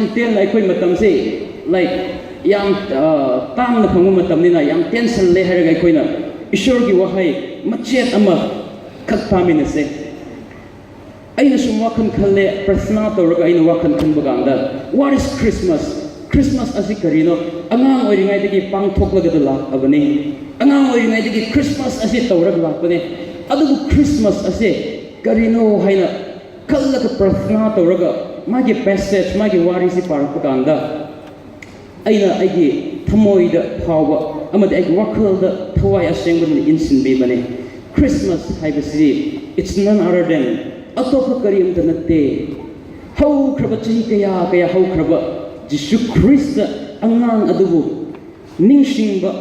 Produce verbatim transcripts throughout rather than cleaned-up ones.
ꯌꯥꯝ ꯇꯦꯟꯅ ꯑꯩꯈꯣꯏ ꯃꯇꯝꯁꯦ, ꯂꯥꯏꯛ, ꯌꯥꯝ ꯑ, ꯇꯥꯡꯅ ꯐꯪꯕ ꯃꯇꯝꯅꯤꯅ ꯌꯥꯝ ꯇꯦꯟꯁꯜꯂꯦ ꯍꯥꯏꯔꯒ ꯑꯩꯈꯣꯏꯅ ꯏꯁꯣꯔꯒꯤ ꯋꯥꯍꯩ ꯃꯆꯦꯠ ꯑꯃ ꯈꯛ ꯇꯥꯃꯤꯟꯅꯁꯦ꯫ ꯑꯩꯅ ꯁꯨꯝ ꯋꯥꯈꯜ ꯈꯜꯂꯦ, ꯄ꯭ꯔꯊꯅꯥ ꯇꯧꯔꯒ ꯑꯩꯅ ꯋꯥꯈꯜ ꯈꯟꯕ ꯀꯥꯟꯗ, "What is Christmas? ꯈ꯭ꯔꯤꯁꯃꯥꯁ ꯑꯁꯤ ꯀꯔꯤꯅꯣ? ꯑꯉꯥꯡ ꯑꯣꯏꯔꯤꯉꯩꯗꯒꯤ ꯄꯥꯡꯊꯣꯛꯂꯒꯗ ꯂꯥꯛꯂꯕꯅꯤ꯫ ꯑꯉꯥꯡ ꯑꯣꯏꯔꯤꯉꯩꯗꯒꯤ ꯈ꯭ꯔꯤꯁꯃꯥꯁ ꯑꯁꯤ ꯇꯧꯔꯒ ꯂꯥꯛꯄꯅꯦ꯫ ꯑꯗꯨꯕꯨ ꯈ꯭ꯔꯤꯁꯃꯥꯁ ꯑꯁꯤ ꯀꯔꯤꯅꯣ?" ꯍꯥꯏꯅ ꯈꯜꯂꯒ ꯄ꯭ꯔꯊꯅꯥ ꯇꯧꯔꯒ ꯃꯥꯒꯤ ꯄꯦꯁꯦꯖ, ꯃꯥꯒꯤ ꯋꯥꯔꯤꯁꯤ ꯄꯥꯔꯛꯄ ꯀꯥꯟꯗ, ꯑꯩꯅ ꯑꯩꯒꯤ ꯊꯃꯣꯏꯗ ꯐꯥꯎꯕ ꯑꯃꯗꯤ ꯑꯩꯒꯤ ꯋꯥꯈꯜꯗ ꯊꯋꯥꯏ ꯑꯁꯦꯡꯕꯗꯨꯅ ꯏꯟꯁꯤꯟꯕꯤꯕꯅꯤ꯫ ꯈ꯭ꯔꯤꯁꯃꯥꯁ ꯍꯥꯏꯕꯁꯤ, it's none other than, ꯑꯇꯣꯞꯄ ꯀꯔꯤꯝꯇ ꯅꯠꯇꯦ, ꯍꯧꯈ꯭ꯔꯕ ꯆꯍꯤ ꯀꯌꯥ ꯀꯌꯥ ꯍꯧꯈ꯭ꯔꯕ ꯖꯤꯁꯨ ꯈ꯭ꯔꯤꯁꯇ ꯑꯉꯥꯡ ꯑꯗꯨꯕꯨ ꯅꯤꯡꯁꯤꯡꯕ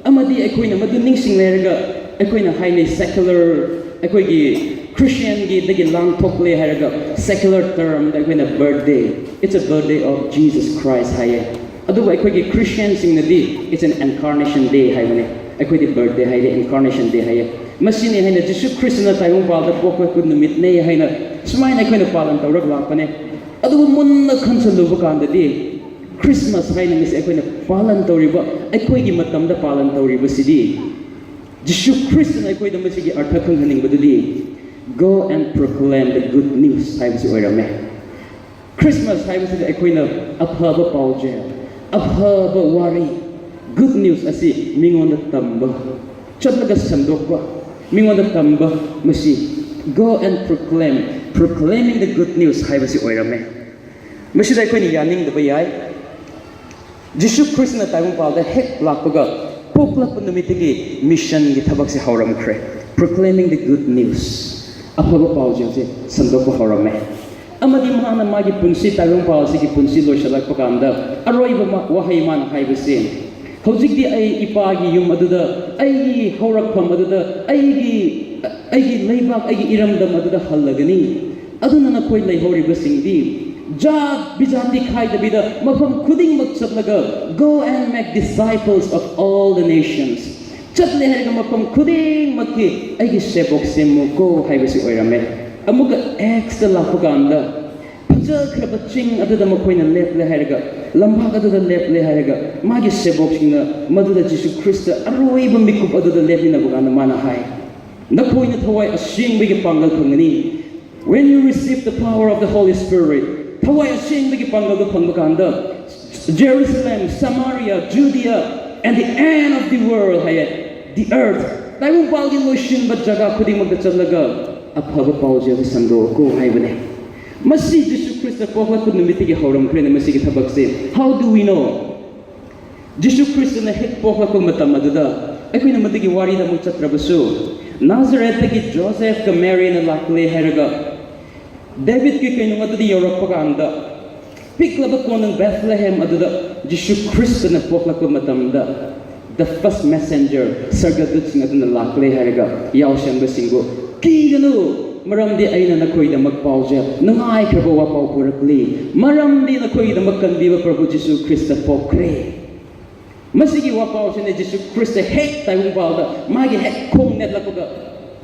ꯑꯃꯗꯤ ꯑꯩꯈꯣꯏꯅ ꯃꯗꯨ ꯅꯤꯡꯁꯤꯡ ꯂꯩꯔꯒ ꯑꯩꯈꯣꯏꯅ ꯍꯥꯏꯅꯩ, ꯁꯦꯀꯨꯂꯔ, ꯑꯩꯈꯣꯏꯒꯤ ꯈ꯭ꯔꯤꯁꯇꯤꯌꯥꯟꯒꯤꯗꯒꯤ ꯂꯥꯡꯊꯣꯛꯂꯦ ꯍꯥꯏꯔꯒ, ꯁꯦꯀꯨꯂꯔ ꯇꯔꯝꯗ ꯑꯩꯈꯣꯏꯅ birthday, it's a birthday of Jesus Christ ꯍꯥꯏꯌꯦ꯫ ꯑꯗꯨꯕꯨ ꯑꯩꯈꯣꯏꯒꯤ ꯈ꯭ꯔꯤꯁꯇꯤꯌꯥꯟꯁꯤꯡꯅꯗꯤ it's an incarnation day ꯍꯥꯏꯕꯅꯦ꯫ ꯑꯩꯈꯣꯏꯗꯤ birthday ꯍꯥꯏꯗꯦ, incarnation day ꯍꯥꯏꯌꯦ꯫ ꯃꯁꯤꯅꯤ ꯍꯥꯏꯅ ꯖꯤꯁꯨ ꯈ꯭ꯔꯤꯁꯇꯅ ꯇꯥꯏꯕꯪ ꯄꯥꯜꯗ ꯄꯣꯛꯄ ꯅꯨꯃꯤꯠꯅꯦ ꯍꯥꯏꯅ ꯁꯨꯃꯥꯏꯅ ꯑꯩꯈꯣꯏꯅ ꯄꯥꯂꯟ ꯇꯧꯔꯒ ꯂꯥꯛꯄꯅꯦ꯫ ꯑꯗꯨꯕꯨ ꯃꯨꯟꯅ ꯈꯟꯖꯤꯜꯂꯨꯕ ꯀꯥꯟꯗꯗꯤ, ꯈ꯭ꯔꯤꯁꯃꯥꯁ ꯍꯥꯏꯅ ꯉꯁꯤ ꯑꯩꯈꯣꯏꯅ ꯄꯥꯂꯟ ꯇꯧꯔꯤꯕ, ꯑꯩꯈꯣꯏꯒꯤ ꯃꯇꯝꯗ ꯄꯥꯂꯟ ꯇꯧꯔꯤꯕꯁꯤꯗꯤ, ꯖꯤꯁꯨ ꯈ꯭ꯔꯤꯁꯇꯅ ꯑꯩꯈꯣꯏꯗ ꯃꯁꯤꯒꯤ ꯑꯔꯊ ꯈꯪꯍꯟꯅꯤꯡꯕꯗꯨꯗꯤ, "Go and proclaim the good news" ꯍꯥꯏꯕꯁꯤ ꯑꯣꯏꯔꯝꯃꯦ꯫ ꯈ꯭ꯔꯤꯁꯃꯥꯁ ꯍꯥꯏꯕꯁꯤꯗ ꯑꯩꯈꯣꯏꯅ ꯑꯐꯕ ꯄꯥꯎꯖꯦꯜ, ꯑꯐꯕ ꯋꯥꯔꯤ, good news ꯑꯁꯤ ꯃꯤꯉꯣꯟꯗ ꯇꯝꯕ, ꯆꯠꯂꯒ ꯁꯟꯗꯣꯛꯄ, ꯃꯤꯉꯣꯟꯗ ꯇꯝꯕ, ꯃꯁꯤ "Go and proclaim", proclaiming the good news ꯍꯥꯏꯕꯁꯤ ꯑꯣꯏꯔꯝꯃꯦ꯫ ꯃꯁꯤꯗ ꯑꯩꯈꯣꯏꯅ ꯌꯥꯅꯤꯡꯗꯕ ꯌꯥꯏ꯫ ꯖꯤꯁꯨ ꯈ꯭ꯔꯤꯁꯇꯅ ꯇꯥꯏꯕꯪꯄꯥꯜꯗ ꯍꯦꯛ ꯂꯥꯛꯄꯒ, ꯄꯣꯛꯂꯛꯄ ꯅꯨꯃꯤꯠꯇꯒꯤ ꯃꯤꯁꯟꯒꯤ ꯊꯕꯛꯁꯦ ꯍꯧꯔꯝꯈ꯭ꯔꯦ꯫ Proclaiming the good news, ꯑꯐꯕ ꯄꯥꯎꯖꯦꯜꯁꯦ ꯁꯟꯗꯣꯛꯄ ꯍꯧꯔꯝꯃꯦ꯫ ꯑꯃꯗꯤ ꯃꯥꯅ ꯃꯥꯒꯤ ꯄꯨꯟꯁꯤ, ꯇꯥꯏꯕꯪꯄꯥꯜ ꯑꯁꯤꯒꯤ ꯄꯨꯟꯁꯤ ꯂꯣꯏꯁꯤꯜꯂꯛꯄ ꯀꯥꯟꯗ, ꯑꯔꯣꯏꯕ ꯃ-, ꯋꯥꯍꯩ ꯃꯥꯅ ꯍꯥꯏꯕꯁꯦ, "ꯍꯧꯖꯤꯛꯇꯤ ꯑꯩ ꯏꯄꯥꯒꯤ ꯌꯨꯝ ꯑꯗꯨꯗ, ꯑꯩꯒꯤ ꯍꯧꯔꯛꯐꯝ ꯑꯗꯨꯗ, ꯑꯩꯒꯤ, ꯑꯩꯒꯤ ꯂꯩꯕꯥꯛ, ꯑꯩꯒꯤ ꯏꯔꯝꯗꯝ ꯑꯗꯨꯗ ꯍꯜꯂꯒꯅꯤ꯫ ꯑꯗꯨꯅ ꯅꯈꯣꯏ ꯂꯩꯍꯧꯔꯤꯕꯁꯤꯡꯗꯤ ꯖꯥꯠ ꯕꯤꯖꯥꯇꯤ ꯈꯥꯏꯗꯕꯤꯗ ꯃꯐꯝ ꯈꯨꯗꯤꯡꯃꯛ ꯆꯠꯂꯒ, Go and make disciples of all the nations." ꯆꯠꯂꯦ ꯍꯥꯏꯔꯒ ꯃꯐꯝ ꯈꯨꯗꯤꯡꯃꯛꯀꯤ ꯑꯩꯒꯤ ꯁꯦꯕꯣꯛ ꯁꯦꯝꯃꯨꯀꯣ ꯍꯥꯏꯕꯁꯤ ꯑꯣꯏꯔꯝꯃꯦ꯫ ꯑꯃꯨꯛꯀ ꯑꯦꯛꯁꯇ ꯂꯥꯛꯄ ꯀꯥꯟꯗ, ꯆꯠꯈ꯭ꯔꯕ ꯆꯤꯡ ꯑꯗꯨꯗ ꯃꯈꯣꯏꯅ ꯂꯦꯞꯂꯦ ꯍꯥꯏꯔꯒ, ꯂꯝꯄꯥꯛ ꯑꯗꯨꯗ ꯂꯦꯞꯂꯦ ꯍꯥꯏꯔꯒ, ꯃꯥꯒꯤ ꯁꯦꯕꯣꯛꯁꯤꯡꯅ ꯃꯗꯨꯗ ꯖꯤꯁꯨ ꯈ꯭ꯔꯤꯁꯇ ꯑꯔꯣꯏꯕ ꯃꯤꯀꯨꯞ ꯑꯗꯨꯗ ꯂꯦꯞꯃꯤꯟꯅꯕ ꯀꯥꯟꯗ ꯃꯥꯅ ꯍꯥꯏ, "ꯅꯈꯣꯏꯅ ꯊꯋꯥꯏ ꯑꯁꯦꯡꯕꯒꯤ ꯄꯥꯡꯒꯜ ꯐꯪꯒꯅꯤ." When you receive the power of the Holy Spirit, ꯊꯋꯥꯏ ꯑꯁꯦꯡꯕꯒꯤ ꯄꯥꯡꯒꯜꯗꯨ ꯐꯪꯕ ꯀꯥꯟꯗ, Jerusalem, Samaria, Judea, and the end of the world ꯍꯥꯏꯌꯦ, the earth, ꯇꯥꯏꯕꯪꯄꯥꯜꯒꯤ ꯂꯣꯏꯁꯤꯟꯕ ꯖꯒꯥ ꯈꯨꯗꯤꯡꯃꯛꯇ ꯆꯠꯂꯒ ꯑꯐꯕ ꯄꯥꯎꯖꯦꯜ ꯁꯟꯗꯣꯛꯎ ꯍꯥꯏꯕꯅꯦ꯫ ꯃꯁꯤ ꯖꯤꯁꯨ ꯈ꯭ꯔꯤꯁꯇ ꯄꯣꯛꯂꯛꯄ ꯅꯨꯃꯤꯠꯇꯒꯤ ꯍꯧꯔꯝꯈ꯭ꯔꯦꯅꯦ ꯃꯁꯤꯒꯤ ꯊꯕꯛꯁꯦ꯫ How do we know? ꯖꯤꯁꯨ ꯈ꯭ꯔꯤꯁꯇꯅ ꯍꯦꯛ ꯄꯣꯛꯂꯛꯄ ꯃꯇꯝ ꯑꯗꯨꯗ, ꯑꯩꯈꯣꯏꯅ ꯃꯗꯨꯒꯤ ꯋꯥꯔꯤꯗ ꯑꯃꯨꯛ ꯆꯠꯇ꯭ꯔꯕꯁꯨ, ꯅꯥꯖꯔꯦꯠꯇꯒꯤ ꯖꯣꯁꯦꯐꯀ ꯃꯦꯔꯤꯅ ꯂꯥꯛꯂꯦ ꯍꯥꯏꯔꯒ, ꯗꯦꯕꯤꯠꯀꯤ ꯀꯩꯅꯨꯡ ꯑꯗꯨꯗ ꯌꯧꯔꯛꯄ ꯀꯥꯟꯗ, ꯄꯤꯛꯂꯕ ꯀꯣꯅꯨꯡ ꯕꯦꯊꯂꯦꯍꯦꯝ ꯑꯗꯨꯗ ꯖꯤꯁꯨ ꯈ꯭ꯔꯤꯁꯇꯅ ꯄꯣꯛꯂꯛꯄ ꯃꯇꯝꯗ, the first messenger, ꯁꯔꯒꯗꯨꯠꯁꯤꯡ ꯑꯗꯨꯅ ꯂꯥꯛꯂꯦ ꯍꯥꯏꯔꯒ ꯌꯥꯎꯁꯦꯝꯕꯁꯤꯡꯕꯨ, "ꯀꯤꯒꯅꯨ, ꯃꯔꯝꯗꯤ ꯑꯩꯅ ꯅꯈꯣꯏꯗꯃꯛ ꯄꯥꯎꯖꯦꯜ, ꯅꯨꯡꯉꯥꯏꯈ꯭ꯔꯕ ꯋꯥꯄꯥꯎ ꯄꯨꯔꯛꯂꯤ, ꯃꯔꯝꯗꯤ ꯅꯈꯣꯏꯒꯤꯗꯃꯛ ꯀꯟꯕꯤꯕ ꯄ꯭ꯔꯚꯨ ꯖꯤꯁꯨ ꯈ꯭ꯔꯤꯁꯇ ꯄꯣꯛꯈ꯭ꯔꯦ"꯫ ꯃꯁꯤꯒꯤ ꯋꯥꯄꯥꯎꯁꯤꯅ ꯖꯤꯁꯨ ꯈ꯭ꯔꯤꯁꯇ ꯍꯦꯛ ꯇꯥꯏꯕꯪꯄꯥꯜꯗ ꯃꯥꯒꯤ ꯍꯦꯛ ꯈꯣꯡ ꯅꯦꯠꯂꯛꯄꯒ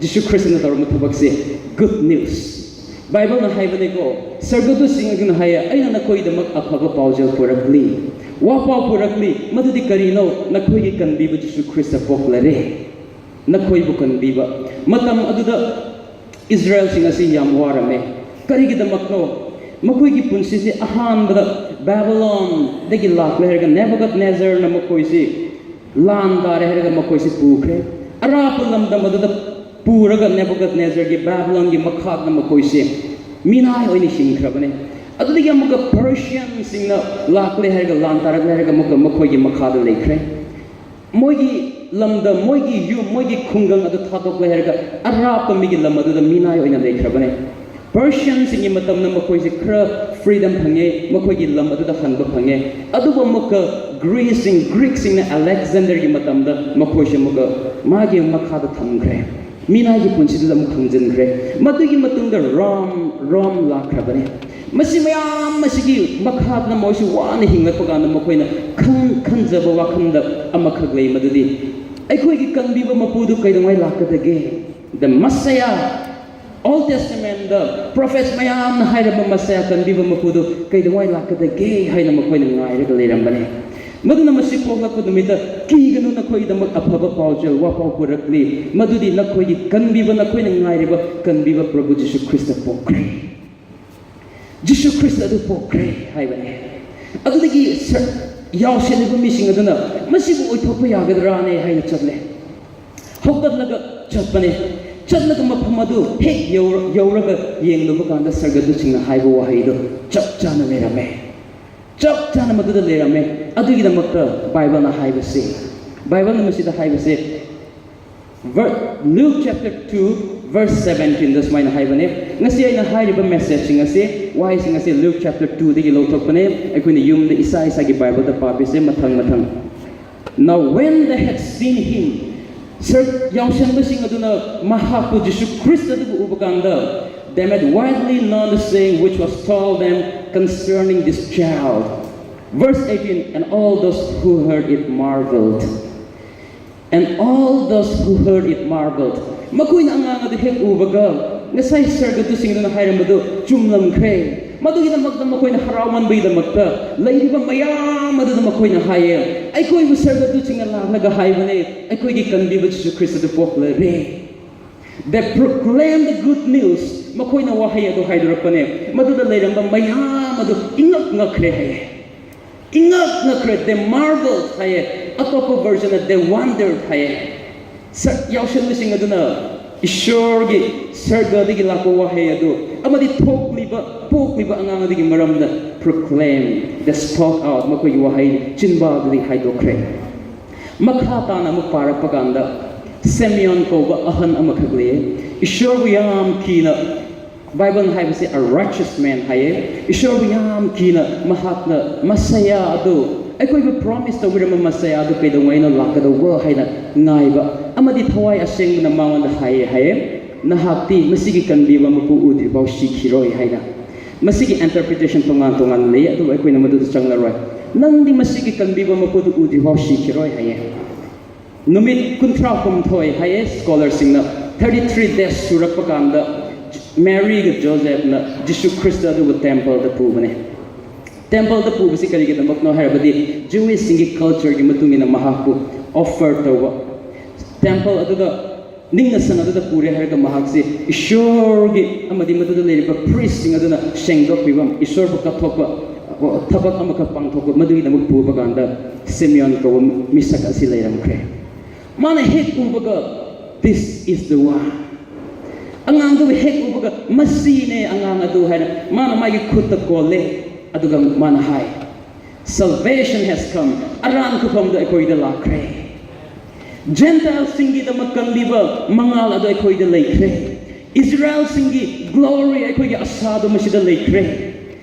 ꯖꯤꯁꯨ ꯈ꯭ꯔꯤꯁꯇꯅ ꯇꯧꯔꯝꯕ ꯊꯕꯛꯁꯦ, good news꯫ ꯕꯥꯏꯕꯜꯅ ꯍꯥꯏꯕꯅꯤꯀꯣ, ꯁꯔꯒꯗꯨꯠꯁꯤꯡ ꯑꯗꯨꯅ ꯍꯥꯏꯌꯦ, "ꯑꯩꯅ ꯅꯈꯣꯏꯒꯤꯗꯃꯛ ꯑꯐꯕ ꯄꯥꯎꯖꯦꯜ ꯄꯨꯔꯛꯂꯤ, ꯋꯥꯄꯥꯎ ꯄꯨꯔꯛꯂꯤ, ꯃꯗꯨꯗꯤ ꯀꯔꯤꯅꯣ? ꯅꯈꯣꯏꯒꯤ ꯀꯟꯕꯤꯕ ꯖꯤꯁꯨ ꯈ꯭ꯔꯤꯁꯇ ꯄꯣꯛꯂꯔꯦ, ꯅꯈꯣꯏꯕꯨ ꯀꯟꯕꯤꯕ"꯫ ꯃꯇꯝ ꯑꯗꯨꯗ ꯏꯁꯔꯥꯌꯦꯜꯁꯤꯡ ꯑꯁꯤ ꯌꯥꯝ ꯋꯥꯔꯝꯃꯦ꯫ ꯀꯔꯤꯒꯤꯗꯃꯛꯅꯣ? ꯃꯈꯣꯏꯒꯤ ꯄꯨꯟꯁꯤꯁꯤ ꯑꯍꯥꯟꯕꯗ ꯕꯦꯕꯤꯂꯣꯟꯗꯒꯤ ꯂꯥꯛꯂꯦ ꯍꯥꯏꯔꯒ ꯅꯦꯕꯨꯀꯗꯅꯦꯖꯔꯅ ꯃꯈꯣꯏꯁꯤ ꯂꯥꯟ ꯇꯥꯔꯦ ꯍꯥꯏꯔꯒ ꯃꯈꯣꯏꯁꯤ ꯄꯨꯈ꯭ꯔꯦ꯫ ꯑꯔꯥꯞꯄ ꯂꯝꯗꯝ ꯑꯗꯨꯗ ꯄꯨꯔꯒ ꯅꯦꯕꯨꯀꯗꯅꯦꯖꯔꯒꯤ ꯕꯦꯕꯤꯂꯣꯟꯒꯤ ꯃꯈꯥꯗ ꯃꯈꯣꯏꯁꯦ ꯃꯤꯅꯥꯏ ꯑꯣꯏꯅ ꯍꯤꯡꯈ꯭ꯔꯕꯅꯦ꯫ ꯑꯗꯨꯗꯒꯤ ꯑꯃꯨꯛꯀ ꯄꯔꯁꯤꯌꯟꯁꯤꯡꯅ ꯂꯥꯛꯂꯦ ꯍꯥꯏꯔꯒ ꯂꯥꯟ ꯇꯥꯔꯛꯂꯦ ꯍꯥꯏꯔꯒ ꯑꯃꯨꯛꯀ ꯃꯈꯣꯏꯒꯤ ꯃꯈꯥꯗ ꯂꯩꯈ꯭ꯔꯦ꯫ ꯃꯣꯏꯒꯤ ꯂꯝꯗ, ꯃꯣꯏꯒꯤ ꯌꯨꯝ, ꯃꯣꯏꯒꯤ ꯈꯨꯡꯒꯪ ꯑꯗꯨ ꯊꯥꯗꯣꯛꯂꯦ ꯍꯥꯏꯔꯒ ꯑꯔꯥꯞꯄ ꯃꯤꯒꯤ ꯂꯝ ꯑꯗꯨꯗ ꯃꯤꯅꯥꯏ ꯑꯣꯏꯅ ꯂꯩꯈ꯭ꯔꯕꯅꯦ꯫ ꯄꯔꯁꯤꯌꯟꯁꯤꯡꯒꯤ ꯃꯇꯝꯗ ꯃꯈꯣꯏꯁꯦ ꯈꯔ ꯐ꯭ꯔꯤꯗꯝ ꯐꯪꯉꯦ, ꯃꯈꯣꯏꯒꯤ ꯂꯝ ꯑꯗꯨꯗ ꯍꯟꯕ ꯐꯪꯉꯦ꯫ ꯑꯗꯨꯕꯨ ꯑꯃꯨꯛꯀ ꯒ꯭ꯔꯤꯁꯁꯤꯡ, ꯒ꯭ꯔꯤꯛꯁꯤꯡꯅ ꯑꯂꯦꯛꯖꯦꯟꯗꯔꯒꯤ ꯃꯇꯝꯗ ꯃꯈꯣꯏꯁꯦ ꯑꯃꯨꯛꯀ ꯃꯥꯒꯤ ꯃꯈꯥꯗ ꯊꯝꯈ꯭ꯔꯦ, ꯃꯤꯅꯥꯏꯒꯤ ꯄꯨꯟꯁꯤꯗꯨꯗ ꯑꯃꯨꯛ ꯊꯝꯖꯤꯟꯈ꯭ꯔꯦ꯫ ꯃꯗꯨꯒꯤ ꯃꯇꯨꯡꯗ ꯔꯣꯝ, ꯔꯣꯝ ꯂꯥꯛꯈ꯭ꯔꯕꯅꯦ꯫ ꯃꯁꯤ ꯃꯌꯥꯝ ꯑꯁꯤꯒꯤ ꯃꯈꯥꯗ ꯃꯣꯏꯁꯨ ꯋꯥꯅ ꯍꯤꯡꯂꯛꯄ ꯀꯥꯟꯗ ꯃꯈꯣꯏꯅ ꯈꯟ-, ꯈꯟꯖꯕ ꯋꯥꯈꯜꯗ ꯑꯃꯈꯛ ꯂꯩ, ꯃꯗꯨꯗꯤ ꯑꯩꯈꯣꯏꯒꯤ ꯀꯟꯕꯤꯕ ꯃꯄꯨꯗꯨ ꯀꯩꯗꯧꯉꯩ ꯂꯥꯛꯀꯗꯒꯦ? The Messiah Old Testamentꯗ prophets ꯃꯌꯥꯝꯅ ꯍꯥꯏꯔꯝꯕ Messiah ꯀꯟꯕꯤꯕ ꯃꯄꯨꯗꯨ ꯀꯩꯗꯧꯉꯩ ꯂꯥꯛꯀꯗꯒꯦ ꯍꯥꯏꯅ ꯃꯈꯣꯏꯅ ꯉꯥꯏꯔꯒ ꯂꯩꯔꯝꯕꯅꯤ꯫ ꯃꯗꯨꯅ ꯃꯁꯤ ꯄꯣꯛꯂꯛꯄ ꯅꯨꯃꯤꯠꯇ ꯀꯤꯒꯅꯨ, ꯅꯈꯣꯏꯒꯤꯗꯃꯛ ꯑꯐꯕ ꯄꯥꯎꯖꯦꯜ ꯋꯥꯄꯥꯎ ꯄꯨꯔꯛꯂꯤ, ꯃꯗꯨꯗꯤ ꯅꯈꯣꯏꯒꯤ ꯀꯟꯕꯤꯕ, ꯅꯈꯣꯏꯅ ꯉꯥꯏꯔꯤꯕ ꯀꯟꯕꯤꯕ ꯄ꯭ꯔꯚꯨ ꯖꯤꯁꯨ ꯈ꯭ꯔꯤꯁꯇ ꯄꯣꯛꯈ꯭ꯔꯦ꯫ ꯖꯤꯁꯨ ꯈ꯭ꯔꯤꯁꯇ ꯑꯗꯨ ꯄꯣꯛꯈ꯭ꯔꯦ ꯍꯥꯏꯕꯅꯤ꯫ ꯑꯗꯨꯗꯒꯤ ꯁ-, ꯌꯥꯎꯁꯦꯜꯂꯤꯕ ꯃꯤꯁꯤꯡ ꯑꯗꯨꯅ ꯃꯁꯤꯕꯨ ꯑꯣꯏꯊꯣꯛꯄ ꯌꯥꯒꯗ꯭ꯔꯥꯅꯦ ꯍꯥꯏꯅ ꯆꯠꯂꯦ꯫ ꯍꯧꯒꯠꯂꯒ ꯆꯠꯄꯅꯦ꯫ ꯆꯠꯂꯒ ꯃꯐꯝ ꯑꯗꯨ ꯍꯦꯛ ꯌꯧꯔ-, ꯌꯧꯔꯒ ꯌꯦꯡꯂꯨꯕ ꯀꯥꯟꯗ ꯁꯔꯒꯗꯨꯁꯤꯡꯅ ꯍꯥꯏꯕ ꯋꯥꯍꯩꯗꯨ ꯆꯞ ꯆꯥꯅ ꯂꯩꯔꯝꯃꯦ꯫ ꯆꯞ ꯆꯥꯅ ꯃꯗꯨꯗ ꯂꯩꯔꯝꯃꯦ꯫ ꯑꯗꯨꯒꯤꯗꯃꯛꯇ ꯕꯥꯏꯕꯜꯅ ꯍꯥꯏꯕꯁꯦ, ꯕꯥꯏꯕꯜꯅ ꯃꯁꯤꯗ ꯍꯥꯏꯕꯁꯦ, ver-, Luke chapter two verse seventeenꯗ ꯁꯨꯃꯥꯏꯅ ꯍꯥꯏꯕꯅꯦ꯫ ꯉꯁꯤ ꯑꯩꯅ ꯍꯥꯏꯔꯤꯕ messageꯁꯤꯡ ꯑꯁꯦ, ꯋꯥꯍꯩꯁꯤꯡ ꯑꯁꯦ Luke chapter twoꯗꯒꯤ ꯂꯧꯊꯣꯛꯄꯅꯦ꯫ ꯑꯩꯈꯣꯏꯅ ꯌꯨꯝꯗ ꯏꯁꯥ ꯏꯁꯥꯒꯤ ꯕꯥꯏꯕꯜꯗ ꯄꯥꯕꯤꯁꯦ ꯃꯊꯪ ꯃꯊꯪ꯫ Now when they had seen him, sir ꯌꯥꯎꯁꯦꯟꯕꯁꯤꯡ ꯑꯗꯨꯅ ꯃꯍꯥꯛꯄꯨ, ꯖꯤꯁꯨ ꯈ꯭ꯔꯤꯁꯇ ꯑꯗꯨꯕꯨ ꯎꯕ ꯀꯥꯟꯗ, they made widely known the saying which was told them concerning this child. Verse eighteen, and all those who heard it marveled. And all those who heard it marveled. ꯃꯈꯣꯏꯅ ꯑꯉꯥꯡ ꯑꯗꯨ ꯍꯦꯛ ꯎꯕꯒ, ꯉꯁꯥꯏ ꯁꯔꯒꯗꯨꯁꯤꯡ ꯑꯗꯨꯅ ꯍꯥꯏꯔꯝꯕꯗꯨ ꯆꯨꯝꯂꯝꯈ꯭ꯔꯦ꯫ ꯃꯗꯨꯒꯤꯗꯃꯛꯇ ꯃꯈꯣꯏꯅ ꯍꯔꯥꯎꯃꯟꯕꯒꯤꯗꯃꯛꯇ ꯂꯩꯔꯤꯕ ꯃꯌꯥꯝ ꯑꯗꯨꯗ ꯃꯈꯣꯏꯅ ꯍꯥꯏꯌꯦ, ꯑꯩꯈꯣꯏꯕꯨ ꯁꯔꯒꯗꯨꯁꯤꯡꯅ ꯂꯥꯛꯂꯒ ꯍꯥꯏꯕꯅꯦ, ꯑꯩꯈꯣꯏꯒꯤ ꯀꯟꯕꯤꯕ ꯖꯤꯁꯨ ꯈ꯭ꯔꯤꯁꯇ ꯑꯗꯨ ꯄꯣꯛꯂꯔꯦ꯫ They proclaim the good news. ꯃꯈꯣꯏꯅ ꯋꯥꯍꯩ ꯑꯗꯨ ꯍꯥꯏꯗꯣꯔꯛꯄꯅꯦ꯫ ꯃꯗꯨꯗ ꯂꯩꯔꯝꯕ ꯃꯌꯥꯝ ꯑꯗꯨ ꯏꯉꯛ ꯉꯛꯈ꯭ꯔꯦ ꯍꯥꯏꯌꯦ꯫ ꯏꯉꯛ ꯉꯛꯈ꯭ꯔꯦ꯫ They marveled ꯍꯥꯏꯌꯦ꯫ ꯑꯇꯣꯞꯄ versionꯅ they wondered ꯍꯥꯏꯌꯦ꯫ ꯁꯛ ꯌꯥꯎꯁꯟꯕꯁꯤꯡ ꯑꯗꯨꯅ ꯏꯁꯣꯔꯒꯤ ꯁꯔꯒꯗꯒꯤ ꯂꯥꯛꯄ ꯋꯥꯍꯩ ꯑꯗꯨ ꯑꯃꯗꯤ ꯊꯣꯛꯂꯤꯕ, ꯄꯣꯛꯂꯤꯕ ꯑꯉꯥꯡ ꯑꯗꯨꯒꯤ ꯃꯔꯝꯗ proclaim, they spoke out, ꯃꯈꯣꯏꯒꯤ ꯋꯥꯍꯩ ꯆꯤꯟꯕꯥꯜꯗꯒꯤ ꯍꯥꯏꯗꯣꯛꯈ꯭ꯔꯦ꯫ ꯃꯈꯥ ꯇꯥꯅ ꯑꯃꯨꯛ ꯄꯥꯔꯛꯄ ꯀꯥꯟꯗ, ꯁꯦꯃꯤꯌꯣꯟ ꯀꯧꯕ ꯑꯍꯟ ꯑꯃꯈꯛ ꯂꯩꯌꯦ꯫ ꯏꯁꯣꯔꯕꯨ ꯌꯥꯝ ꯀꯤꯅ, ꯕꯥꯏꯕꯜꯅ ꯍꯥꯏꯕꯁꯦ a righteous man ꯍꯥꯏꯌꯦ꯫ ꯏꯁꯣꯔꯕꯨ ꯌꯥꯝ ꯀꯤꯅ ꯃꯍꯥꯛꯅ ꯃꯁꯌꯥ ꯑꯗꯨ, ꯑꯩꯈꯣꯏꯕꯨ promise ꯇꯧꯕꯤꯔꯝꯕ ꯃꯁꯌꯥ ꯑꯗꯨ ꯀꯩꯗꯧꯉꯩꯅꯣ ꯂꯥꯛꯀꯗꯧꯕ ꯍꯥꯏꯅ ꯉꯥꯏꯕ ꯑꯃꯗꯤ ꯊꯋꯥꯏ ꯑꯁꯦꯡꯕꯅ ꯃꯉꯣꯟꯗ ꯍꯥꯏꯌꯦ ꯍꯥꯏꯌꯦ, ꯅꯍꯥꯛꯇꯤ ꯃꯁꯤꯒꯤ ꯀꯟꯕꯤꯕ ꯃꯄꯨ ꯎꯗ꯭ꯔꯤꯐꯥꯎ ꯁꯤꯈꯤꯔꯣꯏ ꯍꯥꯏꯅ꯫ ꯃꯁꯤꯒꯤ interpretation ꯇꯣꯉꯥꯟ ꯇꯣꯉꯥꯟꯅ ꯂꯩ, ꯑꯗꯨꯕꯨ ꯑꯩꯈꯣꯏꯅ ꯃꯗꯨꯗ ꯆꯪꯂꯔꯣꯏ꯫ ꯅꯪꯗꯤ ꯃꯁꯤꯒꯤ ꯀꯟꯕꯤꯕ ꯃꯄꯨꯗꯨ ꯎꯗ꯭ꯔꯤꯐꯥꯎ ꯁꯤꯈꯤꯔꯣꯏ ꯍꯥꯏꯌꯦ꯫ ꯅꯨꯃꯤꯠ ꯀꯨꯟꯊ꯭ꯔꯥ ꯍꯨꯝꯗꯣꯏ ꯍꯥꯏꯌꯦ scholarꯁꯤꯡꯅ, thirty three days ꯁꯨꯔꯛꯄ ꯀꯥꯟꯗ ꯃꯦꯔꯤꯒ ꯖꯣꯁꯦꯐꯅ ꯖꯤꯁꯨ ꯈ꯭ꯔꯤꯁꯇ ꯑꯗꯨꯕꯨ ꯇꯦꯝꯄꯜꯗ ꯄꯨꯕꯅꯦ꯫ ꯇꯦꯝꯄꯜꯗ ꯄꯨꯕꯁꯤ ꯀꯔꯤꯒꯤꯗꯃꯛꯅꯣ ꯍꯥꯏꯔꯕꯗꯤ, ꯖ꯭ꯌꯨꯏꯁꯁꯤꯡꯒꯤ ꯀꯜꯆꯔꯒꯤ ꯃꯇꯨꯡ ꯏꯟꯅ ꯃꯍꯥꯛꯄꯨ ꯑꯣꯐꯔ ꯇꯧꯕ, ꯇꯦꯝꯄꯜ ꯑꯗꯨꯗ ꯅꯤꯡꯅ ꯁꯪ ꯑꯗꯨꯗ ꯄꯨꯔꯦ ꯍꯥꯏꯔꯒ ꯃꯍꯥꯛꯁꯤ ꯏꯁꯣꯔꯒꯤ ꯑꯃꯗꯤ ꯃꯗꯨꯗ ꯂꯩꯔꯤꯕ ꯄ꯭ꯔꯤꯁꯁꯤꯡ ꯑꯗꯨꯅ ꯁꯦꯡꯗꯣꯛꯄꯤꯕ, ꯏꯁꯣꯔꯕꯨ ꯀꯠꯊꯣꯛꯄ ꯊꯕꯛ ꯑꯃꯈꯛ ꯄꯥꯡꯊꯣꯛꯄ, ꯃꯗꯨꯒꯤꯗꯃꯛ ꯄꯨꯕ ꯀꯥꯟꯗ ꯁꯤꯃꯤꯌꯣꯟ ꯀꯧꯕ ꯃꯤꯁꯛ ꯑꯁꯤ ꯂꯩꯔꯝꯈ꯭ꯔꯦ꯫ ꯃꯥꯅ ꯍꯦꯛ ꯎꯕꯒ, "This is the one." ꯑꯉꯥꯡꯗꯨꯕꯨ ꯍꯦꯛ ꯎꯕꯒ, "ꯃꯁꯤꯅꯦ ꯑꯉꯥꯡ ꯑꯗꯨ" ꯍꯥꯏꯅ ꯃꯥꯅ ꯃꯥꯒꯤ ꯈꯨꯠꯇ ꯀꯣꯜꯂꯦ꯫ ꯑꯗꯨꯒ ꯃꯥꯅ ꯍꯥꯏ, "Salvation has come." ꯑꯔꯥꯟ ꯈꯨꯐꯝꯗ ꯑꯩꯈꯣꯏꯗ ꯂꯥꯛꯈ꯭ꯔꯦ꯫ ꯖꯦꯟꯇꯥꯏꯜꯁꯤꯡꯒꯤꯗꯃꯛ ꯀꯟꯕꯤꯕ ꯃꯉꯥꯜ ꯑꯗꯨ ꯑꯩꯈꯣꯏꯗ ꯂꯩꯈ꯭ꯔꯦ꯫ ꯏꯁꯔꯥꯌꯦꯜꯁꯤꯡꯒꯤ ꯒ꯭ꯂꯣꯔꯤ, ꯑꯩꯈꯣꯏꯒꯤ ꯑꯁꯥꯗꯨ ꯃꯁꯤꯗ ꯂꯩꯈ꯭ꯔꯦ꯫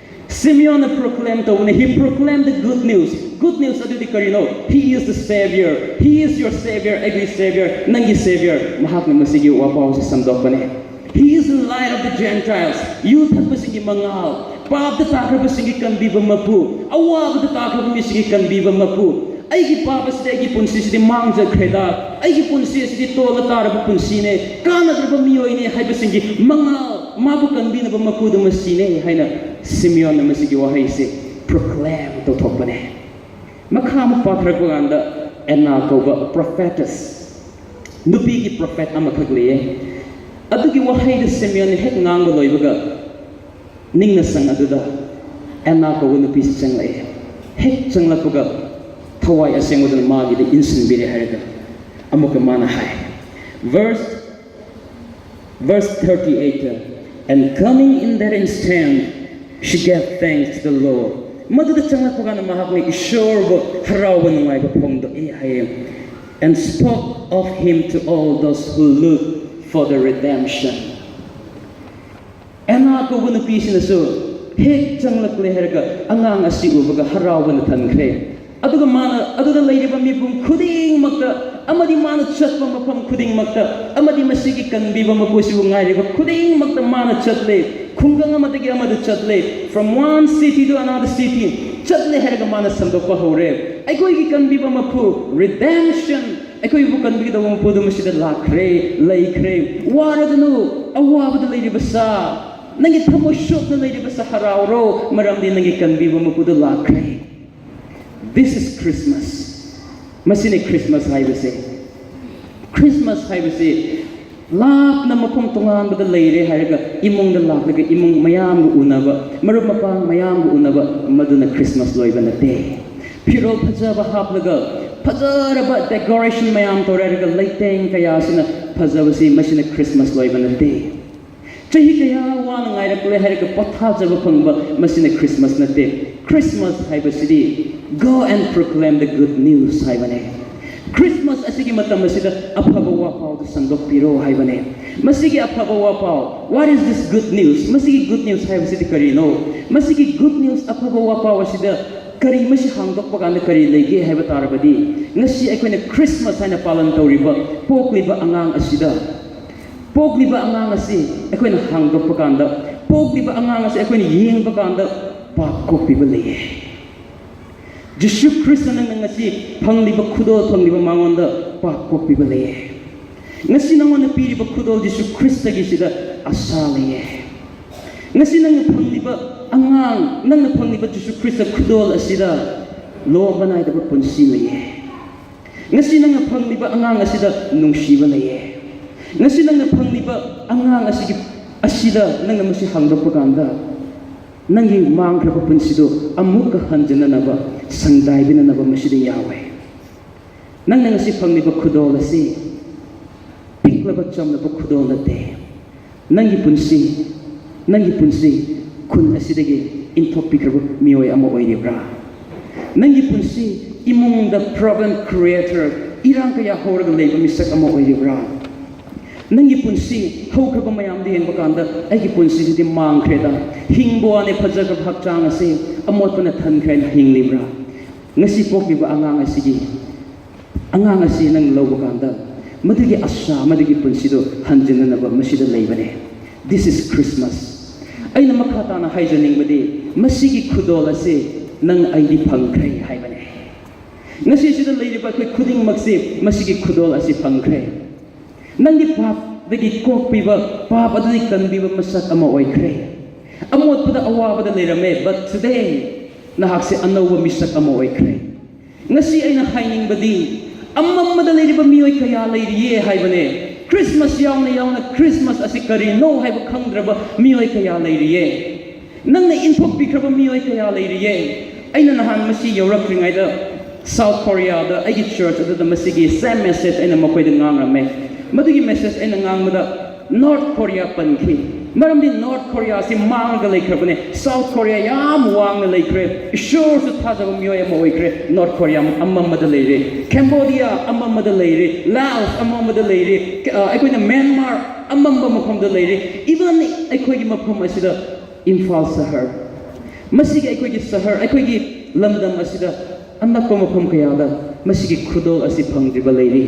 ꯁꯤꯃꯤꯌꯣꯟꯅ ꯄ꯭ꯔꯣꯀ꯭ꯂꯦꯝ ꯇꯧꯕꯅꯦ꯫ He proclaimed the good news. Good news ꯑꯗꯨꯗꯤ ꯀꯔꯤꯅꯣ? He is the Savior. He is your Savior. ꯑꯩꯒꯤ Savior, ꯅꯪꯒꯤ Savior꯫ ꯃꯍꯥꯛꯅ ꯃꯁꯤꯒꯤ ꯋꯥꯄꯥꯎꯁꯦ ꯁꯟꯗꯣꯛꯄꯅꯦ꯫ He is the light of the Gentiles. ꯌꯨ ꯊꯛꯄꯁꯤꯡꯒꯤ ꯃꯉꯥꯜ, ꯄꯥꯞꯇ ꯇꯥꯈ꯭ꯔꯕꯁꯤꯡꯒꯤ ꯀꯟꯕꯤꯕ ꯃꯄꯨ, ꯑꯋꯥꯕꯗ ꯇꯥꯈ꯭ꯔꯕ ꯃꯤꯁꯤꯡꯒꯤ ꯀꯟꯕꯤꯕ ꯃꯄꯨ꯫ ꯑꯩꯒꯤ ꯄꯥꯞ ꯑꯁꯤꯗꯤ, ꯑꯩꯒꯤ ꯄꯨꯟꯁꯤꯁꯤꯗꯤ ꯃꯥꯡꯖꯈ꯭ꯔꯦꯗ, ꯑꯩꯒꯤ ꯄꯨꯟꯁꯤ ꯑꯁꯤꯗꯤ ꯇꯣꯜꯂ ꯇꯥꯔꯕ ꯄꯨꯟꯁꯤꯅꯦ, ꯀꯥꯟꯅꯗ꯭ꯔꯕ ꯃꯤꯑꯣꯏꯅꯦ ꯍꯥꯏꯕꯁꯤꯡꯒꯤ ꯃꯉꯥꯜ, ꯃꯥꯕꯨ ꯀꯟꯕꯤꯅꯕ ꯃꯄꯨꯗꯨ ꯃꯁꯤꯅꯦ ꯍꯥꯏꯅ ꯁꯤꯃꯤꯌꯣꯟꯅ ꯃꯁꯤꯒꯤ ꯋꯥꯍꯩꯁꯦ ꯄ꯭ꯔꯣꯀ꯭ꯂꯦꯝ ꯇꯧꯊꯣꯛꯄꯅꯦ꯫ ꯃꯈꯥ ꯑꯃꯨꯛ ꯄꯥꯊꯔꯛꯄ ꯀꯥꯟꯗ ꯑꯦꯟꯅꯥ ꯀꯧꯕ ꯄ꯭ꯔꯣꯐꯦꯇꯁ, ꯅꯨꯄꯤꯒꯤ ꯄ꯭ꯔꯣꯐꯦꯠ ꯑꯃꯈꯛ ꯂꯩꯌꯦ꯫ ꯑꯗꯨꯒꯤ ꯋꯥꯍꯩꯗ ꯁꯤꯃꯤꯌꯣꯟꯅ ꯍꯦꯛ ꯉꯥꯡꯕ ꯂꯣꯏꯕꯒ, ꯅꯤꯡꯅ ꯁꯪ ꯑꯗꯨꯗ ꯑꯦꯟꯅꯥ ꯀꯧꯕ ꯅꯨꯄꯤꯁꯤ ꯆꯪꯂꯛꯑꯦ꯫ ꯍꯦꯛ ꯆꯪꯂꯛꯄꯒ ꯊꯋꯥꯏ ꯑꯁꯦꯡꯕꯗꯨꯅ ꯃꯥꯒꯤꯗ ꯏꯟꯁꯤꯟꯕꯤꯔꯦ ꯍꯥꯏꯔꯒ ꯑꯃꯨꯛꯀ ꯃꯥꯅ ꯍꯥꯏ꯫ Verse, verse thirty-eight, "And coming in that instant, she gave thanks to the Lord." ꯃꯗꯨꯗ ꯆꯪꯂꯛꯄ ꯀꯥꯟꯗ ꯃꯍꯥꯛꯅ ꯏꯁꯣꯔꯕꯨ ꯍꯔꯥꯎꯕ ꯅꯨꯡꯉꯥꯏꯕ ꯐꯣꯡꯗꯣꯛꯏ ꯍꯥꯏꯌꯦ꯫ "And spoke of him to all those who look for the redemption." ꯑꯦꯟꯅꯥ ꯀꯧꯕ ꯅꯨꯄꯤꯁꯤꯅꯁꯨ ꯍꯦꯛ ꯆꯪꯂꯛꯂꯦ ꯍꯥꯏꯔꯒ ꯑꯉꯥꯡ ꯑꯁꯤ ꯎꯕꯒ ꯍꯔꯥꯎꯕꯅ ꯊꯟꯈ꯭ꯔꯦ꯫ ꯑꯗꯨꯒ ꯃꯥꯅ ꯑꯗꯨꯗ ꯂꯩꯔꯤꯕ ꯃꯤꯄꯨꯝ ꯈꯨꯗꯤꯡꯃꯛꯇ, ꯑꯃꯗꯤ ꯃꯥꯅ ꯆꯠꯄ ꯃꯐꯝ ꯈꯨꯗꯤꯡꯃꯛꯇ, ꯑꯃꯗꯤ ꯃꯁꯤꯒꯤ ꯀꯟꯕꯤꯕ ꯃꯄꯨꯁꯤꯕꯨ ꯉꯥꯏꯔꯤꯕ ꯈꯨꯗꯤꯡꯃꯛꯇ ꯃꯥꯅ ꯆꯠꯂꯦ꯫ ꯈꯨꯡꯒꯪ ꯑꯃꯗꯒꯤ ꯑꯃꯗ ꯆꯠꯂꯦ꯫ From one city to another city ꯆꯠꯂꯦ ꯍꯥꯏꯔꯒ ꯃꯥꯅ ꯁꯟꯗꯣꯛꯄ ꯍꯧꯔꯦ꯫ ꯑꯩꯈꯣꯏꯒꯤ ꯀꯟꯕꯤꯕ ꯃꯄꯨ, redemption, ꯑꯩꯈꯣꯏꯕꯨ ꯀꯟꯕꯤꯒꯗꯧꯕ ꯃꯄꯨꯗꯨ ꯃꯁꯤꯗ ꯂꯥꯛꯈ꯭ꯔꯦ, ꯂꯩꯈ꯭ꯔꯦ꯫ ꯋꯥꯔꯒꯅꯨ, ꯑꯋꯥꯕꯗ ꯂꯩꯔꯤꯕ ꯁꯥ, ꯅꯪꯒꯤ ꯊꯃꯣꯏ ꯁꯣꯛꯅ ꯂꯩꯔꯤꯕ ꯁꯥ, ꯍꯔꯥꯎꯔꯣ, ꯃꯔꯝꯗꯤ ꯅꯪꯒꯤ ꯀꯟꯕꯤꯕ ꯃꯄꯨꯗꯨ ꯂꯥꯛꯈ꯭ꯔꯦ꯫ This is Christmas. ꯃꯁꯤꯅꯤ ꯈ꯭ꯔꯤꯁꯃꯥꯁ ꯍꯥꯏꯕꯁꯦ꯫ ꯈ꯭ꯔꯤꯁꯃꯥꯁ ꯍꯥꯏꯕꯁꯤ ꯂꯥꯞꯅ ꯃꯐꯝ ꯇꯣꯉꯥꯟꯕꯗ ꯂꯩꯔꯦ ꯍꯥꯏꯔꯒ ꯏꯃꯨꯡꯗ ꯂꯥꯛꯂꯒ ꯏꯃꯨꯡ ꯃꯌꯥꯝꯒ ꯎꯅꯕ, ꯃꯔꯨꯞ ꯃꯄꯥꯡ ꯃꯌꯥꯝꯒ ꯎꯅꯕ, ꯃꯗꯨꯅ ꯈ꯭ꯔꯤꯁꯃꯥꯁ ꯂꯣꯏꯕ ꯅꯠꯇꯦ꯫ ꯐꯤꯔꯣꯜ ꯐꯖꯕ ꯍꯥꯞꯂꯒ, ꯐꯖꯔꯕ ꯗꯦꯀꯣꯔꯦꯁꯟ ꯃꯌꯥꯝ ꯇꯧꯔꯦ ꯍꯥꯏꯔꯒ ꯂꯩꯇꯦꯡ ꯀꯌꯥꯁꯤꯅ ꯐꯖꯕꯁꯤ, ꯃꯁꯤꯅ ꯈ꯭ꯔꯤꯁꯃꯥꯁ ꯂꯣꯏꯕ ꯅꯠꯇꯦ꯫ ꯆꯍꯤ ꯀꯌꯥ ꯋꯥꯅ ꯉꯥꯏꯔꯛꯂꯦ ꯍꯥꯏꯔꯒ ꯄꯣꯊꯥꯖꯕ ꯐꯪꯕ, ꯃꯁꯤꯅ ꯈ꯭ꯔꯤꯁꯃꯥꯁ ꯅꯠꯇꯦ꯫ ꯈ꯭ꯔꯤꯁꯃꯥꯁ ꯍꯥꯏꯕꯁꯤꯗꯤ "Go and proclaim the good news" ꯍꯥꯏꯕꯅꯦ꯫ ꯈ꯭ꯔꯤꯁꯃꯥꯁ ꯑꯁꯤꯒꯤ ꯃꯇꯝ ꯑꯁꯤꯗ ꯑꯐꯕ ꯋꯥꯄꯥꯎꯗꯨ ꯁꯟꯗꯣꯛꯄꯤꯔꯣ ꯍꯥꯏꯕꯅꯦ꯫ ꯃꯁꯤꯒꯤ ꯑꯐꯕ ꯋꯥꯄꯥꯎ, what is this good news? ꯃꯁꯤꯒꯤ ꯒꯨꯗ ꯅ꯭ꯌꯨꯁ ꯍꯥꯏꯕꯁꯤꯗꯤ ꯀꯔꯤꯅꯣ? ꯃꯁꯤꯒꯤ ꯒꯨꯗ ꯅ꯭ꯌꯨꯁ, ꯑꯐꯕ ꯋꯥꯄꯥꯎ ꯑꯁꯤꯗ ꯀꯔꯤ, ꯃꯁꯤ ꯍꯥꯡꯗꯣꯛꯄ ꯀꯥꯟꯗ ꯀꯔꯤ ꯂꯩꯒꯦ ꯍꯥꯏꯕ ꯇꯥꯔꯕꯗꯤ, ꯉꯁꯤ ꯑꯩꯈꯣꯏꯅ ꯈ꯭ꯔꯤꯁꯃꯥꯁ ꯍꯥꯏꯅ ꯄꯥꯂꯟ ꯇꯧꯔꯤꯕ ꯄꯣꯛꯂꯤꯕ ꯑꯉꯥꯡ ꯑꯁꯤꯗ, ꯄꯣꯛꯂꯤꯕ ꯑꯉꯥꯡ ꯑꯁꯤ ꯑꯩꯈꯣꯏꯅ ꯍꯥꯡꯗꯣꯛꯄ ꯀꯥꯟꯗ, ꯄꯣꯛꯂꯤꯕ ꯑꯉꯥꯡ ꯑꯁꯤ ꯑꯩꯈꯣꯏꯅ ꯌꯦꯡꯕ ꯀꯥꯟꯗ ꯄꯥꯞ ꯀꯣꯛꯄꯤꯕ ꯂꯩꯌꯦ꯫ ꯖꯤꯁꯨ ꯈ꯭ꯔꯤꯁꯇ ꯅꯪꯅ ꯉꯁꯤ ꯐꯪꯂꯤꯕ ꯈꯨꯗꯣꯜ, ꯐꯪꯂꯤꯕ ꯃꯉꯣꯟꯗ ꯄꯥꯞ ꯀꯣꯛꯄꯤꯕ ꯂꯩꯌꯦ꯫ ꯉꯁꯤ ꯅꯉꯣꯟꯗ ꯄꯤꯔꯤꯕ ꯈꯨꯗꯣꯜ ꯖꯤꯁꯨ ꯈ꯭ꯔꯤꯁꯇꯒꯤꯁꯤꯗ ꯑꯁꯥ ꯂꯩꯌꯦ꯫ ꯉꯁꯤ ꯅꯪꯅ ꯐꯪꯂꯤꯕ ꯑꯉꯥꯡ, ꯅꯪꯅ ꯐꯪꯂꯤꯕ ꯖꯤꯁꯨ ꯈ꯭ꯔꯤꯁꯇ ꯈꯨꯗꯣꯜ ꯑꯁꯤꯗ ꯂꯣꯝꯕ ꯅꯥꯏꯗꯕ ꯄꯨꯟꯁꯤ ꯂꯩꯌꯦ꯫ ꯉꯁꯤ ꯅꯪꯅ ꯐꯪꯂꯤꯕ ꯑꯉꯥꯡ ꯑꯁꯤꯗ ꯅꯨꯡꯁꯤꯕ ꯂꯩꯌꯦ꯫ ꯉꯁꯤ ꯅꯪꯅ ꯐꯪꯂꯤꯕ ꯑꯉꯥꯡ ꯑꯁꯤꯒꯤ, ꯑꯁꯤꯗ ꯅꯪꯅ ꯃꯁꯤ ꯍꯥꯡꯗꯣꯛꯄ ꯀꯥꯟꯗ, ꯅꯪꯒꯤ ꯃꯥꯡꯈ꯭ꯔꯕ ꯄꯨꯟꯁꯤꯗꯨ ꯑꯃꯨꯛꯀ ꯍꯟꯖꯤꯟꯅꯅꯕ, ꯁꯪꯗꯥꯏꯕꯤꯅꯅꯕ ꯃꯁꯤꯗ ꯌꯥꯎꯋꯦ꯫ ꯅꯪꯅ ꯉꯁꯤ ꯐꯪꯂꯤꯕ ꯈꯨꯗꯣꯜ ꯑꯁꯤ ꯄꯤꯛꯂꯕ ꯆꯝꯂꯕ ꯈꯨꯗꯣꯜ ꯅꯠꯇꯦ꯫ ꯅꯪꯒꯤ ꯄꯨꯟꯁꯤ, ꯅꯪꯒꯤ ꯄꯨꯟꯁꯤ ꯈꯨꯟ ꯑꯁꯤꯗꯒꯤ ꯏꯟꯊꯣꯛꯄꯤꯈ꯭ꯔꯕ ꯃꯤꯑꯣꯏ ꯑꯃ ꯑꯣꯏꯔꯤꯕ꯭ꯔꯥ? ꯅꯪꯒꯤ ꯄꯨꯟꯁꯤ ꯏꯃꯨꯡꯗ problem creator, ꯏꯔꯥꯡ ꯀꯌꯥ ꯍꯧꯔꯒ ꯂꯩꯕ ꯃꯤꯁꯛ ꯑꯃ ꯑꯣꯏꯔꯤꯕ꯭ꯔꯥ? ꯅꯪꯒꯤ ꯄꯨꯟꯁꯤ ꯍꯧꯈ꯭ꯔꯕ ꯃꯌꯥꯝꯗ ꯌꯦꯡꯕ ꯀꯥꯟꯗ, "ꯑꯩꯒꯤ ꯄꯨꯟꯁꯤꯁꯤꯗꯤ ꯃꯥꯡꯈ꯭ꯔꯦꯗ, ꯍꯤꯡꯕ ꯋꯥꯅꯦ, ꯐꯖꯈ꯭ꯔꯕ ꯍꯛꯆꯥꯡ ꯑꯁꯤ ꯑꯃꯣꯠꯄꯅ ꯊꯟꯈ꯭ꯔꯦ" ꯍꯥꯏꯅ ꯍꯤꯡꯂꯤꯕ꯭ꯔꯥ? ꯉꯁꯤ ꯄꯣꯛꯂꯤꯕ ꯑꯉꯥꯡ ꯑꯁꯤꯒꯤ, ꯑꯉꯥꯡ ꯑꯁꯤ ꯅꯪ ꯂꯧꯕ ꯀꯥꯟꯗ, ꯃꯗꯨꯒꯤ ꯑꯁꯥ, ꯃꯗꯨꯒꯤ ꯄꯨꯟꯁꯤꯗꯨ ꯍꯟꯖꯤꯟꯅꯅꯕ ꯃꯁꯤꯗ ꯂꯩꯕꯅꯦ꯫ This is Christmas. ꯑꯩꯅ ꯃꯈꯥ ꯇꯥꯅ ꯍꯥꯏꯖꯅꯤꯡꯕꯗꯤ, ꯃꯁꯤꯒꯤ ꯈꯨꯗꯣꯜ ꯑꯁꯤ ꯅꯪ ꯑꯩꯗꯤ ꯐꯪꯈ꯭ꯔꯦ ꯍꯥꯏꯕꯅꯦ꯫ ꯉꯁꯤ ꯁꯤꯗ ꯂꯩꯔꯤꯕ ꯑꯩꯈꯣꯏ ꯈꯨꯗꯤꯡꯃꯛꯁꯤ ꯃꯁꯤꯒꯤ ꯈꯨꯗꯣꯜ ꯑꯁꯤ ꯐꯪꯈ꯭ꯔꯦ꯫ ꯅꯪꯗꯤ ꯄꯥꯞꯇꯒꯤ ꯀꯣꯛꯄꯤꯕ, ꯄꯥꯞ ꯑꯗꯨꯗꯒꯤ ꯀꯟꯕꯤꯕ ꯃꯁꯛ ꯑꯃ ꯑꯣꯏꯈ꯭ꯔꯦ꯫ ꯑꯃꯣꯠꯄꯗ, ꯑꯋꯥꯕꯗ ꯂꯩꯔꯝꯃꯦ, but today ꯅꯍꯥꯛꯁꯦ ꯑꯅꯧꯕ ꯃꯤꯁꯛ ꯑꯃ ꯑꯣꯏꯈ꯭ꯔꯦ꯫ ꯉꯁꯤ ꯑꯩꯅ ꯍꯥꯏꯅꯤꯡꯕꯗꯤ, ꯑꯃꯝꯕꯗ ꯂꯩꯔꯤꯕ ꯃꯤꯑꯣꯏ ꯀꯌꯥ ꯂꯩꯔꯤꯌꯦ ꯍꯥꯏꯕꯅꯦ꯫ ꯈ꯭ꯔꯤꯁꯃꯥꯁ ꯌꯥꯎꯅ ꯌꯥꯎꯅ ꯈ꯭ꯔꯤꯁꯃꯥꯁ ꯑꯁꯤ ꯀꯔꯤꯅꯣ ꯍꯥꯏꯕ ꯈꯪꯗ꯭ꯔꯕ ꯃꯤꯑꯣꯏ ꯀꯌꯥ ꯂꯩꯔꯤꯌꯦ꯫ ꯅꯪꯅ ꯏꯟꯊꯣꯛꯄꯤꯈ꯭ꯔꯕ ꯃꯤꯑꯣꯏ ꯀꯌꯥ ꯂꯩꯔꯤꯌꯦ꯫ ꯑꯩꯅ ꯅꯍꯥꯟ ꯃꯁꯤ ꯌꯧꯔꯛꯇ꯭ꯔꯤꯉꯩꯗ ꯁꯥꯎꯠ ꯀꯣꯔꯤꯌꯥꯗ ꯑꯩꯒꯤ ꯆꯔꯆ ꯑꯗꯨꯗ ꯃꯁꯤꯒꯤ same message ꯑꯩꯅ ꯃꯈꯣꯏꯗ ꯉꯥꯡꯂꯝꯃꯦ꯫ ꯃꯗꯨꯒꯤ message ꯑꯩꯅ ꯉꯥꯡꯕꯗ ꯅꯣꯔꯠ ꯀꯣꯔꯤꯌꯥ ꯄꯟꯈꯤ꯫ ꯃꯔꯝꯗꯤ ꯅꯣꯔꯠ ꯀꯣꯔꯤꯌꯥ ꯑꯁꯤ ꯃꯥꯡꯂꯒ ꯂꯩꯈ꯭ꯔꯕꯅꯦ꯫ ꯁꯥꯎꯠ ꯀꯣꯔꯤꯌꯥ ꯌꯥꯝ ꯋꯥꯡꯅ ꯂꯩꯈ꯭ꯔꯦ꯫ ꯏꯁꯣꯔꯁꯨ ꯊꯥꯖꯕ ꯃꯤꯑꯣꯏ ꯑꯃ ꯑꯣꯏꯈ꯭ꯔꯦ꯫ ꯅꯣꯔꯠ ꯀꯣꯔꯤꯌꯥ ꯑꯃꯝꯕꯗ ꯂꯩꯔꯦ꯫ ꯀꯦꯝꯕꯣꯗꯤꯌꯥ ꯑꯃꯝꯕꯗ ꯂꯩꯔꯦ꯫ ꯂꯥꯑꯣꯁ ꯑꯃꯝꯕꯗ ꯂꯩꯔꯦ꯫ ꯀ-, ꯑ, ꯑꯩꯈꯣꯏꯅ ꯃ꯭ꯌꯥꯟꯃꯥꯔ ꯑꯃꯝꯕ ꯃꯐꯝꯗ ꯂꯩꯔꯦ꯫ Even ꯑꯩꯈꯣꯏꯒꯤ ꯃꯐꯝ ꯑꯁꯤꯗ ꯏꯝꯐꯥꯜ ꯁꯍꯔ, ꯃꯁꯤꯒꯤ ꯑꯩꯈꯣꯏꯒꯤ ꯁꯍꯔ, ꯑꯩꯈꯣꯏꯒꯤ ꯂꯝꯗꯝ ꯑꯁꯤꯗ ꯑꯅꯛꯄ ꯃꯐꯝ ꯀꯌꯥꯗ ꯃꯁꯤꯒꯤ ꯈꯨꯗꯣꯜ ꯑꯁꯤ ꯐꯪꯗ꯭ꯔꯤꯕ ꯂꯩꯔꯤ꯫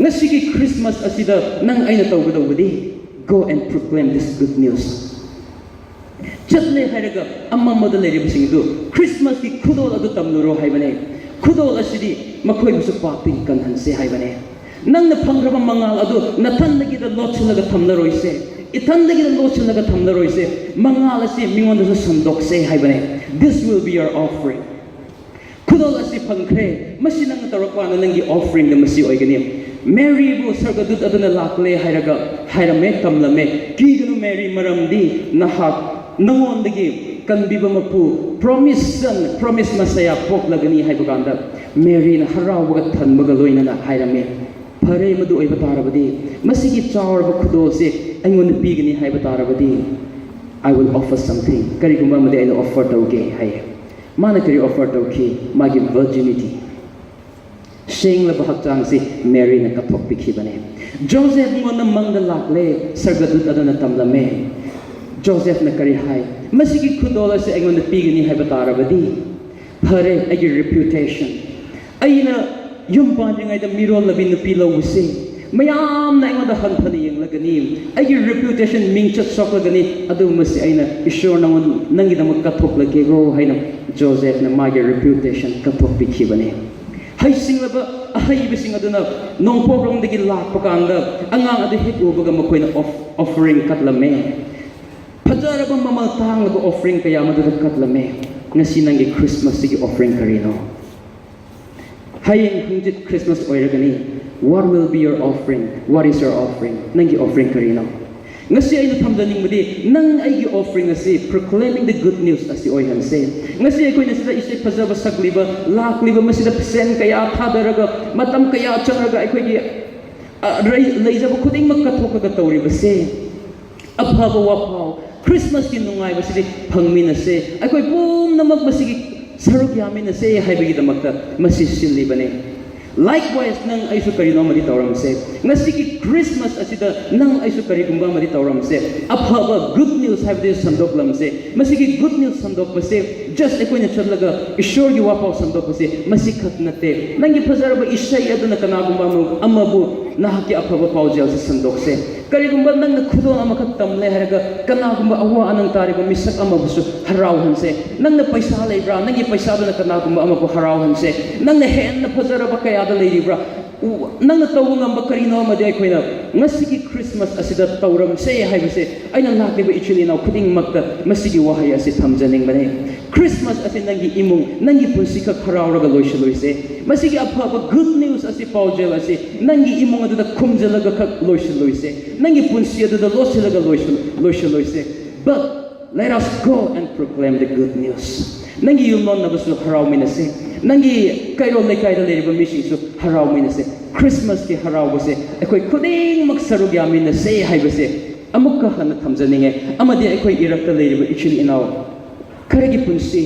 ꯉꯁꯤꯒꯤ ꯈ꯭ꯔꯤꯁꯃꯥꯁ ꯑꯁꯤꯗ ꯅꯪ ꯑꯩꯅ ꯇꯧꯒꯗꯧꯕꯗꯤ, go and proclaim this good news. ꯆꯠꯂꯦ ꯍꯥꯏꯔꯒ ꯑꯃꯝꯕꯗ ꯂꯩꯔꯤꯕꯁꯤꯡꯗꯨ ꯈ꯭ꯔꯤꯁꯃꯥꯁꯀꯤ ꯈꯨꯗꯣꯜ ꯑꯗꯨ ꯇꯝꯂꯨꯔꯣ ꯍꯥꯏꯕꯅꯦ꯫ ꯈꯨꯗꯣꯜ ꯑꯁꯤꯗꯤ ꯃꯈꯣꯏꯕꯨꯁꯨ ꯄꯥꯞꯇꯒꯤ ꯀꯟꯍꯟꯁꯦ ꯍꯥꯏꯕꯅꯦ꯫ ꯅꯪꯅ ꯐꯪꯈ꯭ꯔꯕ ꯃꯉꯥꯜ ꯑꯗꯨ ꯅꯊꯟꯗꯒꯤꯗ ꯂꯣꯠꯁꯤꯜꯂꯒ ꯊꯝꯂꯔꯣꯏꯁꯦ, ꯏꯊꯟꯗꯒꯤꯗ ꯂꯣꯠꯁꯤꯜꯂꯒ ꯊꯝꯂꯔꯣꯏꯁꯦ, ꯃꯉꯥꯜ ꯑꯁꯤ ꯃꯤꯉꯣꯟꯗꯁꯨ ꯁꯟꯗꯣꯛꯁꯦ ꯍꯥꯏꯕꯅꯦ꯫ This will be your offering. ꯈꯨꯗꯣꯜ ꯑꯁꯤ ꯐꯪꯈ꯭ꯔꯦ, ꯃꯁꯤ ꯅꯪꯅ ꯇꯧꯔꯛꯄ ꯀꯥꯟꯗ ꯅꯪꯒꯤ offeringꯗ ꯃꯁꯤ ꯑꯣꯏꯒꯅꯤ꯫ ꯃꯦꯔꯤꯕꯨ ꯁꯔꯒꯗꯨꯠ ꯑꯗꯨꯅ ꯂꯥꯛꯂꯦ ꯍꯥꯏꯔꯒ ꯍꯥꯏꯔꯝꯃꯦ, ꯇꯝꯂꯝꯃꯦ꯫ ꯀꯤꯒꯅꯨ ꯃꯦꯔꯤ, ꯃꯔꯝꯗꯤ ꯅꯍꯥꯛ ꯅꯉꯣꯟꯗꯒꯤ ꯀꯟꯕꯤꯕ ꯃꯄꯨ, promise son, promise Messiah ꯄꯣꯛꯂꯒꯅꯤ ꯍꯥꯏꯕ ꯀꯥꯟꯗ ꯃꯦꯔꯤꯅ ꯍꯔꯥꯎꯕꯒ ꯊꯟꯕꯒ ꯂꯣꯏꯅꯅ ꯍꯥꯏꯔꯝꯃꯤ, "ꯐꯔꯦ, ꯃꯗꯨ ꯑꯣꯏꯕ ꯇꯥꯔꯕꯗꯤ, ꯃꯁꯤꯒꯤ ꯆꯥꯎꯔꯕ ꯈꯨꯗꯣꯜꯁꯦ ꯑꯩꯉꯣꯟꯗ ꯄꯤꯒꯅꯤ ꯍꯥꯏꯕ ꯇꯥꯔꯕꯗꯤ, I will offer something, ꯀꯔꯤꯒꯨꯝꯕ ꯑꯃꯗꯤ ꯑꯩꯅ offer ꯇꯧꯒꯦ" ꯍꯥꯏꯌꯦ꯫ ꯃꯥꯅ ꯀꯔꯤ offer ꯇꯧꯈꯤ? ꯃꯥꯒꯤ virginity, ꯁꯦꯡꯂꯕ ꯍꯛꯆꯥꯡꯁꯤ ꯃꯦꯔꯤꯅ ꯀꯠꯊꯣꯛꯄꯤꯈꯤꯕꯅꯦ꯫ ꯖꯣꯁꯦꯐ ꯃꯉꯣꯟꯗ ꯃꯪꯗ ꯂꯥꯛꯂꯦ, ꯁꯔꯒꯗꯨꯠ ꯑꯗꯨꯅ ꯇꯝꯂꯝꯃꯦ꯫ ꯖꯣꯁꯦꯐꯅ ꯀꯔꯤ ꯍꯥꯏ? "ꯃꯁꯤꯒꯤ ꯈꯨꯗꯣꯜ ꯑꯁꯤ ꯑꯩꯉꯣꯟꯗ ꯄꯤꯒꯅꯤ ꯍꯥꯏꯕ ꯇꯥꯔꯕꯗꯤ, ꯐꯔꯦ, ꯑꯩꯒꯤ reputation, ꯑꯩꯅ ꯌꯨꯝ ꯄꯥꯟꯗ꯭ꯔꯤꯉꯩꯗ ꯃꯤꯔꯣꯜꯂꯕꯤ ꯅꯨꯄꯤ ꯂꯧꯕꯁꯦ, ꯃꯌꯥꯝꯅ ꯑꯩꯉꯣꯟꯗ ꯍꯟꯊꯅ ꯌꯦꯡꯂꯒꯅꯤ, ꯑꯩꯒꯤ reputation, ꯃꯤꯡꯆꯠ ꯁꯣꯛꯂꯒꯅꯤ, ꯑꯗꯨꯒꯨꯝꯕꯁꯦ ꯑꯩꯅ ꯏꯁꯣꯔ ꯅꯉꯣꯟ-, ꯅꯪꯒꯤꯗꯃꯛ ꯀꯠꯊꯣꯛꯂꯒꯦꯀꯣ" ꯍꯥꯏꯅ ꯖꯣꯁꯦꯐꯅ ꯃꯥꯒꯤ reputation ꯀꯠꯊꯣꯛꯄꯤꯈꯤꯕꯅꯦ꯫ ꯍꯩꯁꯤꯡꯂꯕ ꯑꯍꯩꯕꯁꯤꯡ ꯑꯗꯨꯅ ꯅꯣꯡꯄꯣꯛꯂꯣꯝꯗꯒꯤ ꯂꯥꯛꯄ ꯀꯥꯟꯗ, ꯑꯉꯥꯡ ꯑꯗꯨ ꯍꯦꯛ ꯎꯕꯒ ꯃꯈꯣꯏꯅ ꯑꯣꯐ- offering ꯀꯠꯂꯝꯃꯦ꯫ ꯐꯖꯔꯕ ꯃꯃꯜ ꯇꯥꯡꯂꯕ offering ꯀꯌꯥ ꯃꯗꯨꯗ ꯀꯠꯂꯝꯃꯦ꯫ ꯉꯁꯤ ꯅꯪꯒꯤ Christmasꯁꯤꯒꯤ offering ꯀꯔꯤꯅꯣ? ꯍꯌꯦꯡ ꯍꯪꯆꯤꯠ Christmas ꯑꯣꯏꯔꯒꯅꯤ꯫ What will be your offering? What is your offering? ꯅꯪꯒꯤ offering ꯀꯔꯤꯅꯣ? ꯉꯁꯤ ꯑꯩꯅ ꯊꯝꯖꯅꯤꯡꯕꯗꯤ, ꯅꯪ ꯑꯩꯒꯤ offering ꯑꯁꯤ proclaiming the good news ꯑꯁꯤ ꯑꯣꯏꯍꯟꯁꯦ꯫ ꯉꯁꯤ ꯑꯩꯈꯣꯏꯅ ꯁꯤꯗ ꯏꯁꯩ ꯐꯖꯕ ꯁꯛꯂꯤꯕ, ꯂꯥꯛꯂꯤꯕ, ꯃꯁꯤꯗ ꯁꯦꯟ ꯀꯌꯥ ꯊꯥꯗꯔꯒ, ꯃꯇꯝ ꯀꯌꯥ ꯆꯪꯂꯒ ꯑꯩꯈꯣꯏꯒꯤ, ꯑ, ꯂꯩ- ꯂꯩꯖꯕ ꯈꯨꯗꯤꯡꯃꯛ ꯀꯠꯊꯣꯛꯂꯒ ꯇꯧꯔꯤꯕꯁꯦ, ꯑꯐꯕ ꯋꯥꯐꯥꯎ, Christmasꯀꯤ ꯅꯨꯡꯉꯥꯏꯕꯁꯤꯗꯤ ꯐꯪꯃꯤꯟꯅꯁꯦ, ꯑꯩꯈꯣꯏ ꯄꯨꯝꯅꯃꯛ ꯃꯁꯤꯒꯤ ꯁꯔꯨꯛ ꯌꯥꯃꯤꯟꯅꯁꯦ ꯍꯥꯏꯕꯒꯤꯗꯃꯛꯇ ꯃꯁꯤ ꯁꯤꯜꯂꯤꯕꯅꯤ꯫ Likewise, ꯅꯪ ꯑꯩꯁꯨ ꯀꯔꯤꯅꯣ ꯑꯃꯗꯤ ꯇꯧꯔꯝꯁꯦ꯫ ꯉꯁꯤꯒꯤ Christmas ꯑꯁꯤꯗ ꯅꯪ ꯑꯩꯁꯨ ꯀꯔꯤꯒꯨꯝꯕ ꯑꯃꯗꯤ ꯇꯧꯔꯝꯁꯦ꯫ ꯑꯐꯕ good news ꯍꯥꯏꯕꯗꯤ ꯁꯟꯗꯣꯛꯂꯝꯁꯦ꯫ ꯃꯁꯤꯒꯤ good news ꯁꯟꯗꯣꯛꯄꯁꯦ just ꯑꯩꯈꯣꯏꯅ ꯆꯠꯂꯒ ꯏꯁꯣꯔꯒꯤ ꯋꯥꯐꯥꯎ ꯁꯟꯗꯣꯛꯄꯁꯦ ꯃꯁꯤꯈꯛ ꯅꯠꯇꯦ꯫ ꯅꯪꯒꯤ ꯐꯖꯔꯕ ꯏꯁꯩ ꯑꯗꯨꯅ ꯀꯅꯥꯒꯨꯝꯕ ꯑꯃ- ꯑꯃꯕꯨ ꯅꯍꯥꯛꯀꯤ ꯑꯐꯕ ꯄꯥꯎꯖꯦꯜꯁꯦ ꯁꯟꯗꯣꯛꯁꯦ꯫ ꯀꯔꯤꯒꯨꯝꯕ ꯅꯪꯅ ꯈꯨꯗꯣꯜ ꯑꯃꯈꯛ ꯇꯝꯂꯦ ꯍꯥꯏꯔꯒ ꯀꯅꯥꯒꯨꯝꯕ ꯑꯋꯥ ꯑꯅꯪ ꯇꯥꯔꯤꯕ ꯃꯤꯁꯛ ꯑꯃꯕꯨꯁꯨ ꯍꯔꯥꯎꯍꯟꯁꯦ꯫ ꯅꯪꯅ ꯄꯩꯁꯥ ꯂꯩꯕ꯭ꯔꯥ? ꯅꯪꯒꯤ ꯄꯩꯁꯥꯗꯨꯅ ꯀꯅꯥꯒꯨꯝꯕ ꯑꯃꯕꯨ ꯍꯔꯥꯎꯍꯟꯁꯦ꯫ ꯅꯪꯅ ꯍꯦꯟꯅ ꯐꯖꯔꯕ ꯀꯌꯥꯗ ꯂꯩꯔꯤꯕ꯭ꯔꯥ? ꯎ- ꯅꯪꯅ ꯇꯧꯕ ꯉꯝꯕ ꯀꯔꯤꯅꯣ ꯑꯃꯗꯤ ꯑꯩꯈꯣꯏꯅ ꯉꯁꯤꯒꯤ Christmas ꯑꯁꯤꯗ ꯇꯧꯔꯝꯁꯦ ꯍꯥꯏꯕꯁꯦ ꯑꯩꯅ ꯂꯥꯛꯂꯤꯕ ꯏꯆꯤꯜ ꯏꯅꯥꯎ ꯈꯨꯗꯤꯡꯃꯛꯇ ꯃꯁꯤꯒꯤ ꯋꯥꯍꯩ ꯑꯁꯤ ꯊꯝꯖꯅꯤꯡꯕꯅꯤ꯫ Christmas ꯑꯁꯤ ꯅꯪꯒꯤ ꯏꯃꯨꯡ, ꯅꯪꯒꯤ ꯄꯨꯟꯁꯤꯈꯛ ꯍꯔꯥꯎꯔꯒ ꯂꯣꯏꯁꯤꯜꯂꯣꯏꯁꯦ꯫ ꯃꯁꯤꯒꯤ ꯑꯐꯕ good news ꯑꯁꯤ, ꯄꯥꯎꯖꯦꯜ ꯑꯁꯤ ꯅꯪꯒꯤ ꯏꯃꯨꯡ ꯑꯗꯨꯗ ꯈꯨꯝꯖꯤꯜꯂꯒ ꯈꯛ ꯂꯣꯏꯁꯤꯜꯂꯣꯏꯁꯦ꯫ ꯅꯪꯒꯤ ꯄꯨꯟꯁꯤ ꯑꯗꯨꯗ ꯂꯣꯠꯁꯤꯜꯂꯒ ꯂꯣꯏꯁꯤꯜ- ꯂꯣꯏꯁꯤꯜꯂꯣꯏꯁꯦ꯫ But let us go and proclaim the good news. ꯅꯪꯒꯤ ꯌꯨꯝꯂꯣꯟꯅꯕꯁꯨ ꯍꯔꯥꯎꯃꯤꯟꯅꯁꯦ꯫ ꯅꯪꯒꯤ ꯀꯩꯔꯣꯜ ꯂꯩꯀꯥꯏꯗ ꯂꯩꯔꯤꯕ ꯃꯤꯁꯤꯡꯁꯨ ꯍꯔꯥꯎꯃꯤꯟꯅꯁꯦ꯫ Christmasꯀꯤ ꯍꯔꯥꯎꯕꯁꯦ ꯑꯩꯈꯣꯏ ꯈꯨꯗꯤꯡꯃꯛ ꯁꯔꯨꯛ ꯌꯥꯃꯤꯟꯅꯁꯦ ꯍꯥꯏꯕꯁꯦ ꯑꯃꯨꯛꯀ ꯍꯟꯅ ꯊꯝꯖꯅꯤꯡꯉꯦ꯫ ꯑꯃꯗꯤ ꯑꯩꯈꯣꯏ ꯏꯔꯛꯇ ꯂꯩꯔꯤꯕ ꯏꯆꯤꯜ ꯏꯅꯥꯎ ꯈꯔꯒꯤ ꯄꯨꯟꯁꯤ,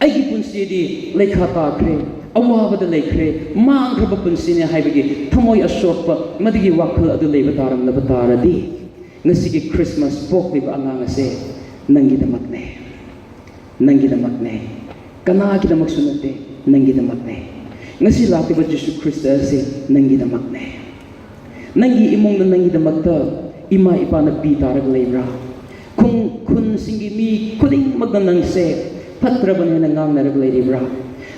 ꯑꯩꯒꯤ ꯄꯨꯟꯁꯤꯗꯤ ꯂꯩꯈꯥ ꯇꯥꯈ꯭ꯔꯦ, ꯑꯋꯥꯕꯗ ꯂꯩꯈ꯭ꯔꯦ, ꯃꯥꯡꯈ꯭ꯔꯕ ꯄꯨꯟꯁꯤꯅꯦ ꯍꯥꯏꯕꯒꯤ ꯊꯃꯣꯏ ꯑꯁꯣꯛꯄ, ꯃꯗꯨꯒꯤ ꯋꯥꯈꯜ ꯑꯗꯨ ꯂꯩꯕ ꯇꯥꯔꯝꯂꯕ ꯇꯥꯔꯗꯤ, ꯉꯁꯤꯒꯤ Christmas ꯄꯣꯛꯂꯤꯕ ꯑꯉꯥꯡ ꯑꯁꯦ ꯅꯪꯒꯤꯗꯃꯛꯅꯦ꯫ ꯅꯪꯒꯤꯗꯃꯛꯅꯦ꯫ ꯀꯅꯥꯒꯤꯗꯃꯛꯁꯨ ꯅꯠꯇꯦ, ꯅꯪꯒꯤꯗꯃꯛꯅꯦ꯫ ꯉꯁꯤ ꯂꯥꯛꯂꯤꯕ ꯖꯤꯁꯨ ꯈ꯭ꯔꯤꯁꯇ ꯑꯁꯤ ꯅꯪꯒꯤꯗꯃꯛꯅꯦ꯫ ꯅꯪꯒꯤ ꯏꯃꯨꯡꯗ ꯅꯪꯒꯤꯗꯃꯛꯇ ꯏꯃꯥ ꯏꯄꯥꯅ ꯄꯤ ꯇꯥꯔꯒ ꯂꯩꯕ꯭ꯔꯥ? ꯈꯨꯟ- ꯈꯨꯟꯁꯤꯡꯒꯤ ꯃꯤ ꯈꯨꯗꯤꯡꯃꯛꯅ ꯅꯪꯁꯦ ꯐꯠꯇ꯭ꯔꯕꯅꯦꯅ ꯉꯥꯡꯅꯔꯒ ꯂꯩꯔꯤꯕ꯭ꯔꯥ?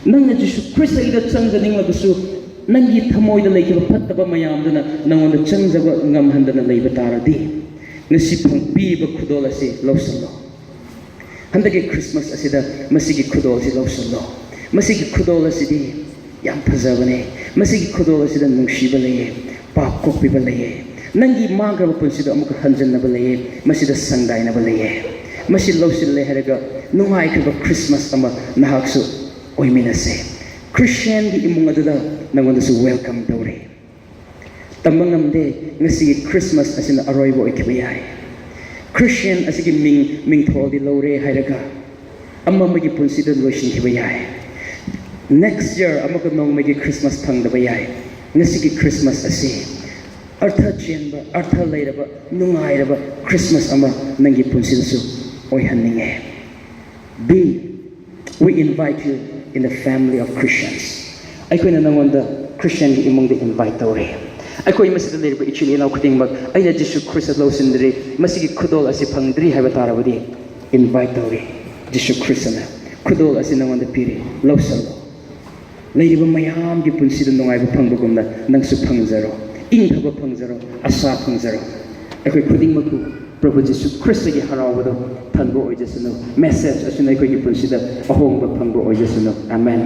ꯅꯪꯅ ꯖꯤꯁꯨ ꯈ꯭ꯔꯤꯁꯇꯒꯤꯗ ꯆꯪꯖꯅꯤꯡꯂꯕꯁꯨ, ꯅꯪꯒꯤ ꯊꯃꯣꯏꯗ ꯂꯩꯈꯤꯕ ꯐꯠꯇꯕ ꯃꯌꯥꯝꯗꯨꯅ ꯅꯪꯉꯣꯟꯗ ꯆꯪꯖꯕ ꯉꯝꯍꯟꯗꯅ ꯂꯩꯕ ꯇꯥꯔꯗꯤ, ꯉꯁꯤ ꯐꯪ-, ꯄꯤꯕ ꯈꯨꯗꯣꯜ ꯑꯁꯤ ꯂꯧꯁꯤꯜꯂꯣ꯫ ꯍꯟꯗꯛꯀꯤ ꯈ꯭ꯔꯤꯁꯃꯥꯁ ꯑꯁꯤꯗ ꯃꯁꯤꯒꯤ ꯈꯨꯗꯣꯜ ꯑꯁꯤ ꯂꯧꯁꯤꯜꯂꯣ꯫ ꯃꯁꯤꯒꯤ ꯈꯨꯗꯣꯜ ꯑꯁꯤꯗꯤ ꯌꯥꯝ ꯐꯖꯕꯅꯦ꯫ ꯃꯁꯤꯒꯤ ꯈꯨꯗꯣꯜ ꯑꯁꯤꯗ ꯅꯨꯡꯁꯤꯕ ꯂꯩꯌꯦ, ꯄꯥꯞ ꯀꯣꯛꯄꯤꯕ ꯂꯩꯌꯦ, ꯅꯪꯒꯤ ꯃꯥꯡꯈ꯭ꯔꯕ ꯄꯨꯟꯁꯤꯗꯣ ꯑꯃꯨꯛꯀ ꯍꯟꯖꯤꯟꯅꯕ ꯂꯩꯌꯦ, ꯃꯁꯤꯗ ꯁꯪꯗꯥꯏꯅꯕ ꯂꯩꯌꯦ꯫ ꯃꯁꯤ ꯂꯧꯁꯤꯜꯂꯦ ꯍꯥꯏꯔꯒ ꯅꯨꯡꯉꯥꯏꯈ꯭ꯔꯕ ꯈ꯭ꯔꯤꯁꯃꯥꯁ ꯑꯃ ꯅꯍꯥꯛꯁꯨ ꯑꯣꯏꯃꯤꯟꯅꯁꯦ꯫ ꯈ꯭ꯔꯤꯁꯇꯤꯌꯥꯟꯒꯤ ꯏꯃꯨꯡ ꯑꯗꯨꯗ ꯅꯪꯉꯣꯟꯗꯁꯨ welcome ꯇꯧꯔꯤ꯫ ꯇꯝꯕ ꯉꯝꯗꯦ, ꯉꯁꯤꯒꯤ ꯈ꯭ꯔꯤꯁꯃꯥꯁ ꯑꯁꯤꯅ ꯑꯔꯣꯏꯕ ꯑꯣꯏꯈꯤꯕ ꯌꯥꯏ꯫ ꯈ꯭ꯔꯤꯁꯇꯤꯌꯥꯟ ꯑꯁꯤꯒꯤ ꯃꯤꯡ, ꯃꯤꯡꯊꯣꯜꯗꯤ ꯂꯧꯔꯦ ꯍꯥꯏꯔꯒ ꯑꯃ ꯑꯃꯒꯤ ꯄꯨꯟꯁꯤꯗ ꯂꯣꯏꯁꯤꯟꯈꯤꯕ ꯌꯥꯏ꯫ Next year ꯑꯃꯨꯛꯀ ꯅꯣꯡꯃꯒꯤ ꯈ꯭ꯔꯤꯁꯃꯥꯁ ꯐꯪꯗꯕ ꯌꯥꯏ꯫ ꯉꯁꯤꯒꯤ ꯈ꯭ꯔꯤꯁꯃꯥꯁ ꯑꯁꯤ ꯑꯔꯊ ꯆꯦꯟꯕ, ꯑꯔꯊ ꯂꯩꯔꯕ, ꯅꯨꯡꯉꯥꯏꯔꯕ ꯈ꯭ꯔꯤꯁꯃꯥꯁ ꯑꯃ ꯅꯪꯒꯤ ꯄꯨꯟꯁꯤꯗꯁꯨ ꯑꯣꯏꯍꯟꯅꯤꯡꯉꯦ꯫ B, we invite you in the family of Christians. ꯑꯩꯈꯣꯏꯅ ꯅꯉꯣꯟꯗ ꯈ꯭ꯔꯤꯁꯇꯤꯌꯥꯟꯒꯤ ꯏꯃꯨꯡꯗ invite ꯇꯧꯔꯤ꯫ ꯑꯩꯈꯣꯏ ꯃꯁꯤꯗ ꯂꯩꯔꯤꯕ ꯏꯆꯤꯜ ꯏꯅꯥꯎ ꯈꯨꯗꯤꯡꯃꯛ, ꯑꯩꯅ ꯖꯤꯁꯨ ꯈ꯭ꯔꯤꯁꯇ ꯂꯧꯁꯤꯟꯗ꯭ꯔꯤ, ꯃꯁꯤꯒꯤ ꯈꯨꯗꯣꯜ ꯑꯁꯤ ꯐꯪꯗ꯭ꯔꯤ ꯍꯥꯏꯕ ꯇꯥꯔꯕꯗꯤ, invite ꯇꯧꯔꯤ꯫ ꯖꯤꯁꯨ ꯈ꯭ꯔꯤꯁꯇꯅ ꯈꯨꯗꯣꯜ ꯑꯁꯤ ꯅꯉꯣꯟꯗ ꯄꯤꯔꯤ, ꯂꯧꯁꯜꯂꯣ꯫ ꯂꯩꯔꯤꯕ ꯃꯌꯥꯝꯒꯤ ꯄꯨꯟꯁꯤꯗ ꯅꯨꯡꯉꯥꯏꯕ ꯐꯪꯕꯒꯨꯝꯅ ꯅꯪꯁꯨ ꯐꯪꯖꯔꯣ, ꯏꯪꯊꯕ ꯐꯪꯖꯔꯣ, ꯑꯁꯥ ꯐꯪꯖꯔꯣ꯫ ꯑꯩꯈꯣꯏ ꯈꯨꯗꯤꯡꯃꯛꯄꯨ ꯄ꯭ꯔꯚꯨ ꯖꯤꯁꯨ ꯈ꯭ꯔꯤꯁꯇꯒꯤ ꯍꯔꯥꯎꯕꯗꯣ ꯊꯟꯕ ꯑꯣꯏꯖꯁꯅꯨ꯫ Message ꯑꯁꯤꯅ ꯑꯩꯈꯣꯏꯒꯤ ꯄꯨꯟꯁꯤꯗ ꯑꯍꯣꯡꯕ ꯐꯪꯕ ꯑꯣꯏꯖꯁꯅꯨ꯫ ꯑꯃꯦꯟ꯫